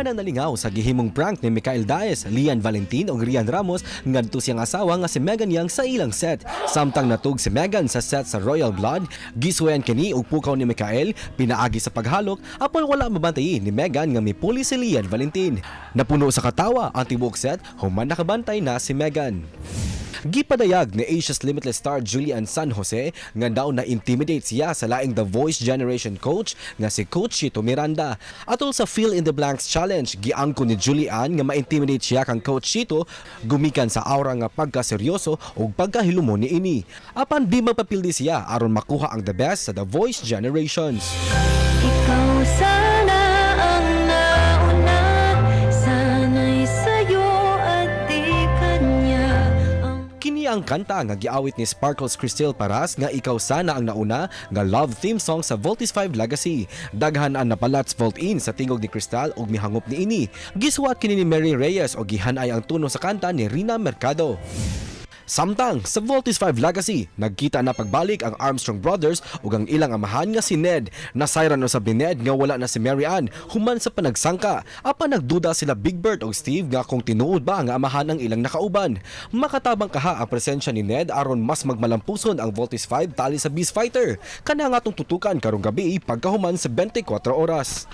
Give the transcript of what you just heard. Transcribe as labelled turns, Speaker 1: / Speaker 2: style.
Speaker 1: Daghan ang nalingaw sa gihimong prank ni Mikael Daez, Lian Valentin ug Rhian Ramos ngadto siyang asawa nga si Megan Young sa ilang set. Samtang natug si Megan sa set sa Royal Blood, gisuwayan kini og pukaw ni Mikael pinaagi sa paghalok, apan wala mabantay ni Megan nga mipuli si Lian Valentin. Napuno sa katawa ang tibuok set human nakabantay na si Megan. Gipadayag ni Asia's Limitless star Julie Anne San Jose nga daw na-intimidate siya sa laing The Voice Generation coach nga si Coach Chito Miranda. Atol sa Fill in the Blanks Challenge, giangko ni Julie Anne nga ma-intimidate siya kang Coach Chito gumikan sa aura nga pagkaseryoso ug pagkahilumo ni ini. Apan di magpapildi siya aron makuha ang the best sa The Voice Generations.
Speaker 2: Ikaw sana ang nauna. Sana'y sa'yo at di kanya ang
Speaker 1: Kini ang kanta nga giawit ni Sparkles Crystal Paras nga "Ikaw Sana ang Nauna" nga love theme song sa Voltes 5 Legacy. Daghan ang napalat sa Volt In sa tingog ni Crystal ug mihangop niini. Gisuwat kini ni Mary Reyes ug gihanay ang tuno sa kanta ni Rina Mercado. Samtang sa Voltes 5 Legacy, nagkita na pagbalik ang Armstrong Brothers ug ang ilang amahan nga si Ned. Nasayran usab ni Ned nga wala na si Mary Ann human sa panagsangka. Apan nagduda sila Big Bert ug Steve nga kung tinuod ba nga amahan ang ilang nakauban. Makatabang kaha ang presensya ni Ned aron mas magmalampuson ang Voltes 5 tali sa Beast Fighter. Kana nga atong tutukan karong gabi pagkahuman sa 24 oras.